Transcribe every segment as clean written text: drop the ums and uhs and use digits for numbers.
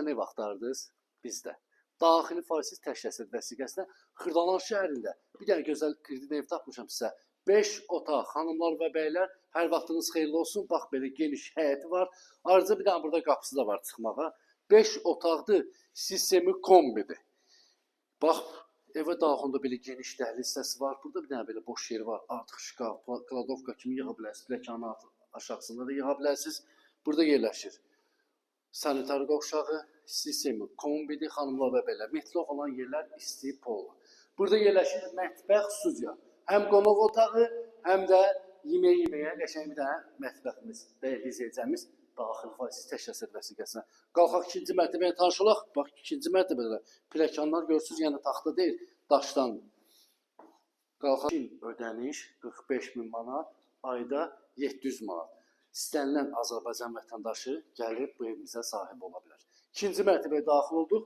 Vətən ev axtardınız bizdə. Daxili faizsiz tək şəxsiyyət vəsiqəsinə Xırdalan şəhərində bir dənə gözəl kredit ev tapmışam sizə. 5 otaq, xanımlar və bəylər, hər vaxtınız xeyirli olsun. Bax belə geniş həyəti var. Ayrıca bir dənə burada qapısı da var çıxmağa. 5 otaqdır, sistemi kombidir. Bax, evə daxilində belə geniş dəhliz hissəsi var. Burada bir dənə belə boş yeri var. Artıq şkaf, kladovka kimi yığa bilərsiniz. Pləkanın aşağısında da yığa bilərsiniz. Burada yerləşir sanitar qovşağı, sistemi kombidir, xanımlar və bəylər. Metlov olan yerlər isti pol. Burada yerləşir mətbəx, studiya. Həm qonaq otağı, həm də yeməyə yeməyə qəşəng bir dənə mətbəximiz, dəyərli izləyicimiz, daxil faizsiz tək şəxsiyyət vəsiqəsinə. Qalxaq ikinci mərtəbəyə tanış olaq. Bax, ikinci mərtəbədə də pləkanlar görürsünüz, yəni taxta deyil, daşdan. Qalxaq ödəniş 45 min manat, ayda 700 manat. İstənilən Azərbaycan vətəndaşı gəlib bu evimizə sahib ola bilər. İkinci mərtəbəyə daxil olduq.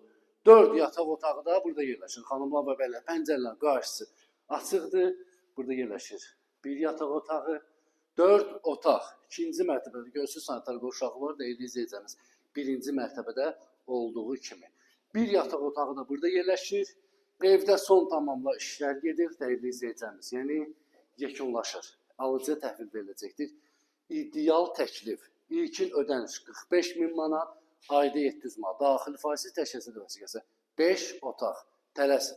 4 yataq otağı da burada yerləşir. Xanımlar və bəylər, pəncərələrin qarşısı açıqdır. Burada yerləşir bir yataq otağı, 4 otaq. İkinci mərtəbədə görürsünüz sanitar qovşağı var, dəyərli izləyicimiz. Birinci mərtəbədə olduğu kimi. Bir yataq otağı da burada yerləşir. Evdə son tamamla işlər gedir, dəyərli izləyicimiz. Yəni yekunlaşır. Alıcıya təhvil veriləcəkdir. İdeal təklif. İlkin ödəniş 45 min manat, ayda 700 manat. Daxili faizsiz tək şəxsiyyət vəsiqəsi. 5 otaq. Tələsin.